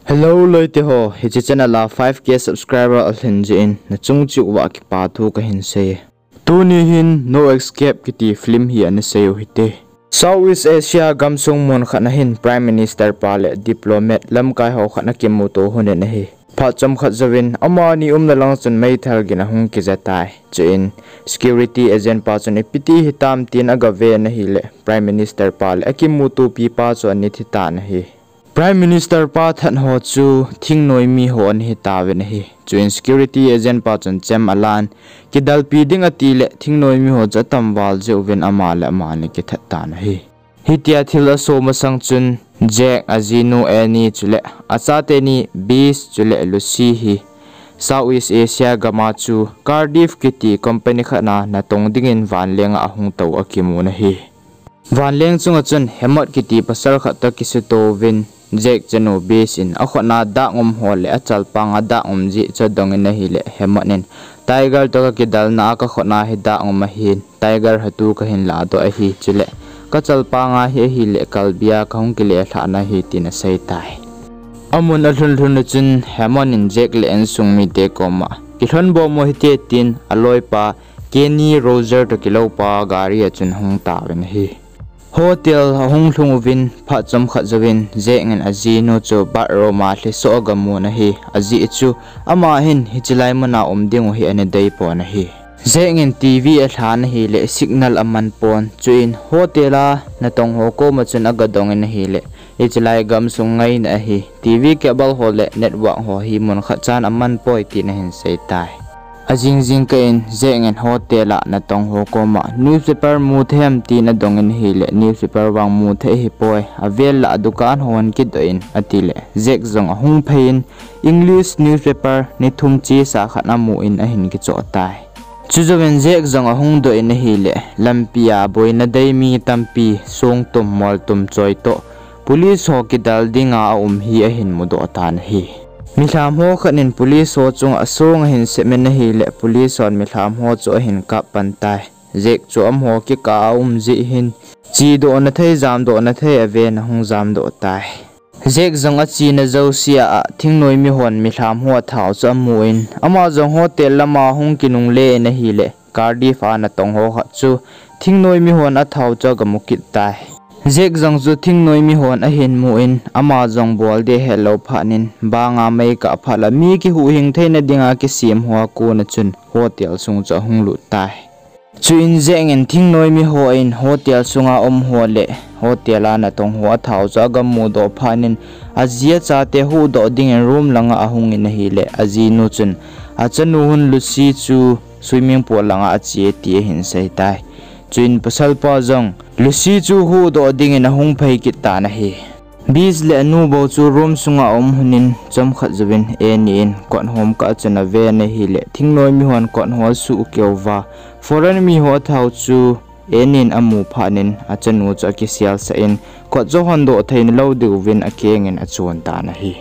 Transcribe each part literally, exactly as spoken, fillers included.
Hello loite ho, hiche channel a five K subscriber alhin jeh in nachung cheh uva kipa thu kahin sei. Tuni hin No Escape kiti film hi ana sei u hite. Southeast Asia gamsung mun khat na hin Prime Minister pa le diplomat lamkai ho khat ana kimuto lhonin ahi. Phat chomkhat jouvin amani umna lang chun meithal gin ahung kija tai. Chuin security agent pa chun ipi ti hitam tin agaven ahile Prime Minister pa le akimutopi pa chu ana thi tan ahi. Prime Minister pa that ho chu thingnoimi ho ana hitauvin ahi. Chuin security agent pa chun chem alan, kidalpi ding atile thingnoimi ho chu atamval jeh uvin ama le ama ana kithat tan ahi. Hitia thil aso masang chun Jack, ajinu Annie chule achateni Bess chule Lucy hi Southeast Asia gam a chu Cardiff kiti company khat na natong dingin vanleng a ahung tou akimun ahi. Vanleng chunga chun Hammond kiti pasal khat toh akisutouvin Jack chanu Bess in akhut na dah um ho le achalpang a dah um jeh chu adongin ahile Hammond in, Tiger toh kakidalna a kakhut na hi dah um ahin, Tiger hatu kahin ladoh ahi, chule kachalpang a hi ahile kalbi a kahung kile lhahna ahi tin asei tai. Amun alhun lhun a chun Hammond in Jack le insung mite koma, kilhonbom u hite tin aloipa Kenny Rogers toh kiloupa gari a chun ahung tauvin ahi. Hotel ahung lhung uvin phat chomkhat jouvin Jack in ajinu chu bathroom a lhisoh agamun ahi. Ajeh chu ama hin hiche lai muna um dingu hi ana deipon ahi. Jack in TV alhan ahile signal amanpon. Chuin hotel a natong ho koma chun agadongin ahile, hiche lai gamsung ngaina ahi, TV cable ho le network ho hi mun khat chan amanpoi tin ahin sei tai. Ajing jingkah in Jack in hotel a natong ho koma newspaper mu thei em tin adongin ahile newspaper vang mu thei ahipoi, avel lah a dukan ho hung kidoh in atile Jack jong ahung phei in English newspaper ni thum chesa khat amu in ahin kichoh tai. Chujouvin Jack jong ahung doh in ahile lampi a boina dei mi tampi songtum moltum choi toh police ho kidal dinga aum hi ahin mudoh tan ahi. Milham ho khat in police ho chunga asong ahin sem in ahile police hon milham ho chu ahin kap pan tai. Jack chu amaho kikah a aum jeh hin chedoh na thei, jamdoh na thei aven ahung jamdoh tai. Jack jong achena jousea a thingnoimi hon milham ho athau chu amu in ama jong hotel lama hung kinungle in ahile Cardiff a natong ho khat chu thingnoimi hon athau chu agamu kit tai. Jack jong chu thingnoimi hon ahin mu in ama jong bol ding ahetlou phat in banga mei kah phat la mi kihuhhing theina dinga kisem ho a kona chun hotel sung chu ahung lut tai. Chuin Jack in thingnoimi hon hotel sunga um ho le hotel a natong ho athau chu agamudoh phat in aji achate huhdoh dingin room langa ahung in ahile ajinu chun achanu hon Lucy chu swimming pool langa ache ti ahin sei tai. Chuin pasalpa jong Lucy chu huhdoh dingin ahung phei kit tan ahi. Bess le anu bou chu room sunga aum lhonin chomkhat jouvin Annie in kot hom kah a chun aven ahile thingnoimi hon kot hol suh keuva foreign mi ho athau chu Annie in amu phat in achanu chu akiselsah in kot chu hondoh theina lou diuvin akengin achon tan ahi.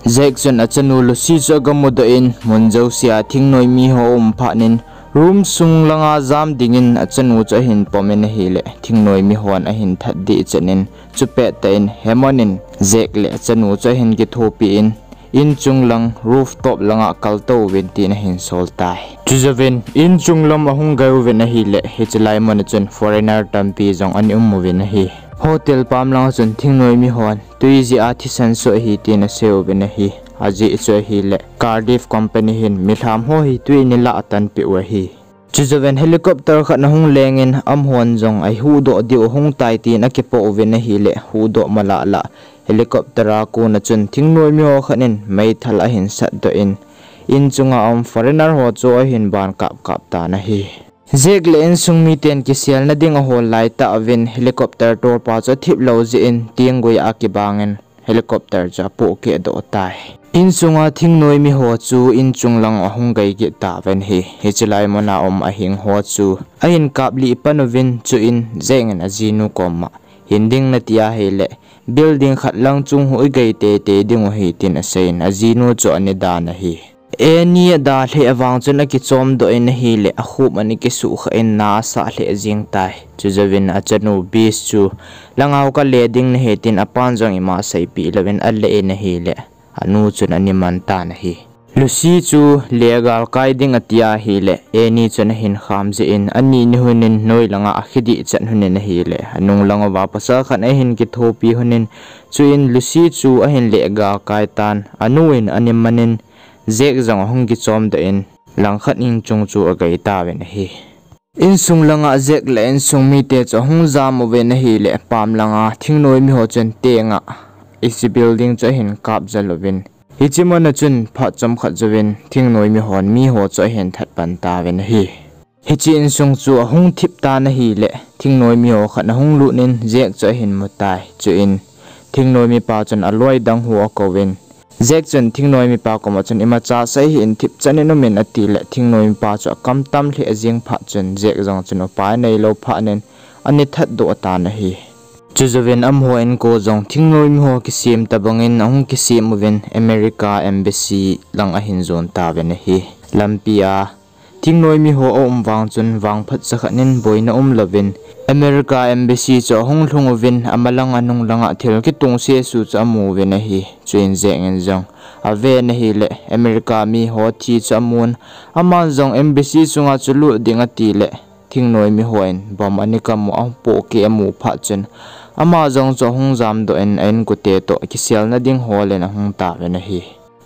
Jack chun achanu Lucy chu agamudoh in mun jousea thingnoimi ho aum phat in room sung langa jam dingin achanu chu ahin pom in ahile thingnoimi hon ahin that dehchet in chupettah in Hammond in Jack le achanu chu ahin kithopi in inchung lang rooftop langa kaltouvin tin ahin sol tai. Chujouvin inchung lam ahung gai uvin ahile hiche lai muna chun foreigner tampi jong ana um uvin ahi. Hotel pam langa chun thingnoimi hon twi jeh a thisan soh ahi tin asei uvin ahi. Ajeh chu ahile Cardiff company hin milham ho hi twi ana lah tanpeh u ahi. Chujouvin helicopter khat ahung lengin amahon jong ahuhdoh diu ahung tai tin akipoh uvin ahile huhdoh malahlah helicopter a kona chun thingnoimi ho khat in meithal ahin satdoh in inchunga um foreigner ho chu ahin ban kapkap tan ahi. Jack le insung miten kiselna ding ahol laitah uvin helicopter tolpa chu athip lou jeh in tenggui a kibangin helicopter chu apohkehdoh tai. Insunga thingnoimi ho chu inchung lang ahung gai kit tauvin ahi. Hiche lai muna um ahing ho chu ahin kaplih pan uvin chuin Jack in ajinu koma hin ding nati ahile building khat lang chung hu igai teitei diu ahi tin aseiyin ajinu chu ana dan ahi. Annie ada lheh vang chun akichomdoh in ahile akhup ana kisuhkhah in na asah lheh jeng tai. Chujouvin achanu Bess chu langao kale ding nahi tin apan jong ima seipeh louvin ale in ahile anu chun ana man tan ahi. Lucy chu leh galkai ding ati ahileh, Annie chun ahin kham jeh in, ani ni hun in noi langa akhe dih chet hun in ahileh, anung lang uva pasal khat ahin kithopi hun in, chuin Lucy chu ahin leh galkai tan, anu in ana man in, Jack jong ahung kichom doh in, langkhat in chung chu agei tauvin ahi. Insung langa Jack le insung mite chu ahung jam uvin ahileh, pam langa thingnoi miho chun tenga hiche building chu ahin kap jal uvin. Hiche mun a chun phat chomkhat jouvin thingnoi mihon miho chu ahin that pan tauvin ahi. Hiche insung chu ahung thip tan ahileh, thingnoi miho khat ahung lut in Jack chu ahin mu tai. Chuin thingnoi mipa chun aloi dang ho akouvin, Jack chun thingnoi mipa koma chun, imacha sei hih in, thip chan in um in, atileh, thingnoi mipa chu akam tam lheh jeng phat chun Jack jong chun upai neilou phat in ana that doh tan ahi. Chujouvin amaho inko jong thingnoi miho kisem tobang in ahung kisem uvin America Embassy lang ahin jon tauvin ahi. Lampi a thingnoi miho aum vang chun vangphat cha khat in boina umlouvin America Embassy chu ahung lhung uvin, amalang anung langa thil kitung sesu chu amu uvin ahi. Chuin Jack in jong aven ahileh, America miho thi chu amun, aman jong Embassy sunga chu lut ding atileh, thingnoi mihon bomb ana kam u apohkeh amu phat chun, ama jong chu ahung jam doh in a inkote toh kiselna ding hol in ahung tauvin ahi.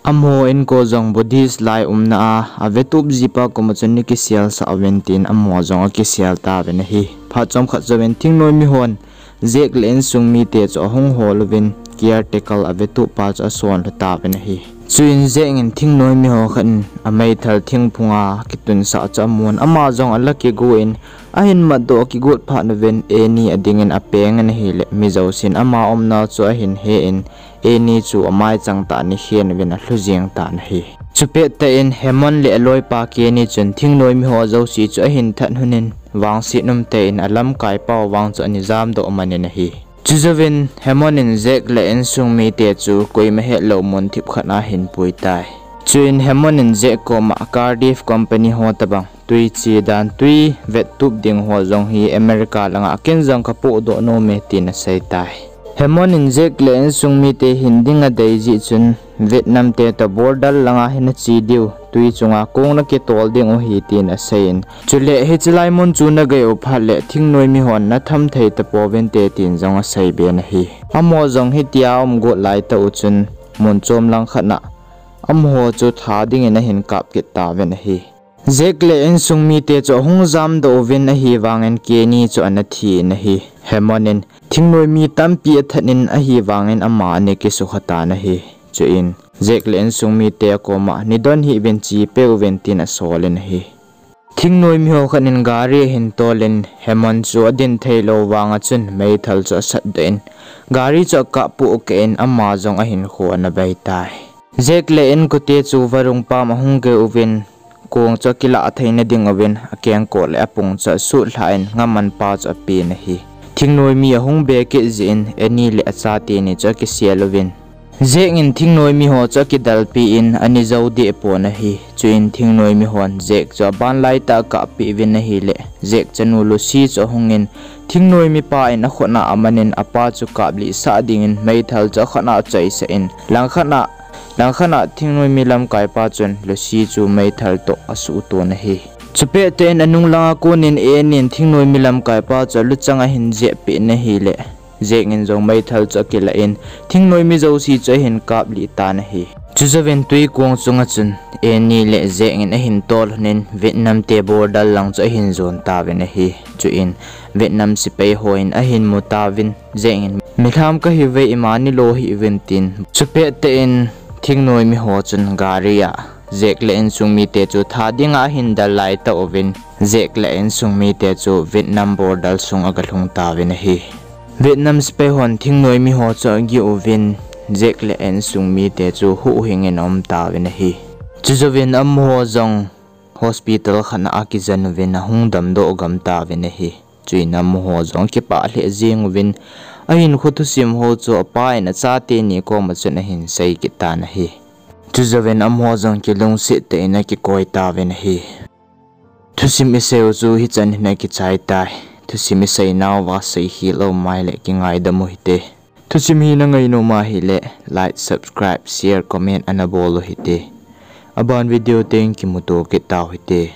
Amaho inko jong Buddhist lai umna a, avetup jipa koma chun ana kiselsah uvin tin amaho jong akisel tauvin ahi. Phat chomkhat jouvin thingnoi mihon Jack le insung mite chu ahung hol uvin, caretaker avetup pa chu asonlhu tauvin ahi. Chuin Jack in thingnoi miho khat in ameithal thingphunga kitunsah chu amun, ama jong ala kigo in, ahin matdoh akigot phat uvin Annie ading in apeng in ahileh, mi jousen ama umna chu ahin he in, Annie chu amaichang tah in akhen uvin alhu jeng tan ahi. Chupet tah in Hammond le aloipa Kenny chun thingnoi miho jouse chu ahin that hun in, vangset umtah in alamkaipau vang chu ana jamdoh man in ahi. Chujouvin Hammond in Jack le insung mite chu koima hetlou mun thip khat a ahin pui tai. Chuin Hammond in Jack koma Cardiff Company ho tobang twi che dan, twi vettup ding ho jong hi America langa ken jong kapohdoh nome tin asei tai. Hammond in Jack le insung mite hin ding adei jeh chun, Vietnam te toh border langa hin nache diu, twi chunga kong nakitol ding u ahi tin asei in, chule hiche lai mun chu nagei u phat leh thingnoi mihon natham thei tapouvinte tin jong asei ben ahi. Amaho jong hitia aum got laitah u chun, mun chom langkhat a amaho chu tha dingin ahin kap kit tauvin ahi. Jack le insung mite chu ahung jamdoh uvin ahivangin Kenny chu ana thi in ahi. Hammond in thingnoi mi tampi athat in ahivangin ama ana kisukha tan ahi. Chuin Jack le insung mite akoma, nidon hih uvin, che peh uvin tin asol in ahi. Thingnoi miho khat in gari ahin tol in Hammond chu adin theilou vanga chun meithal chu asatdoh in, gari chu akap pohkeh in ama jong ahinkho ana bei tai. Jack le inkote chu varung pam ahung gei uvin, kong chu akilah theina ding uvin akengkoh le apung chu asutlhah in ngaman pa chu apen ahi. Thingnoi mi ahung be kit jeh in Annie le achate ni chu akisel uvin, Jack in thingnoi miho chu akidalpi in ana jou deh pon ahi. Chuin thingnoi mihon Jack chu aban laitah a kapeh uvin ahileh, Jack chanu Lucy chu ahungin, thingnoi mipa in akhut a amanin apa chu kaplih sah dingin meithal chu akhut a achoisah in, langkhat a, langkhat a thingnoi mi lamkaipa chun Lucy chu meithal toh asuhton ahi. Chupet tah in anung langa konin Annie in thingnoi mi lamkaipa chu aluchang ahin jehpeh in ahileh, Jack in jong meithal chu akilah in, thingnoi mi jouse chu ahin kaplih tan ahi. Chujouvin twi kong chunga chun Annie le Jack in ahin tol lhonin Vietnam te border lang chu ahin jon tauvin ahi. Chuin Vietnam sepai hon ahin mu tauvin, Jack in, milham kahiuve, ima nilo hih uvin tin. Chupet tah in thingnoi miho chun gari a Jack le insung mite chu tha dinga ahin del laitah uvin, Jack le insung mite chu Vietnam border sung aga lhung tauvin ahi. Vietnam sepai hon thingnoi miho chu agih uvin, Jack le insung mite chu huhhing in aum tauvin ahi. Chujouvin amaho jong hospital khat a akijen uvin ahung damdoh gam tauvin ahi. Chuin amaho jong akipah lheh jeng uvin, ahinkho thusim ho chu apa in achate ni koma chun ahin sei kit tan ahi. Chujouvin amaho jong kilungset tah in akikoi tauvin ahi. Thusim isei u chu hichan hin akichai tai. Thusim isei nauva seikhel aum maileh kingaidam u hite. Thusim hi na ngainom ahile, like, subscribe, share, comment ana bol u hite. Aban video teng kimuto kit tau hite.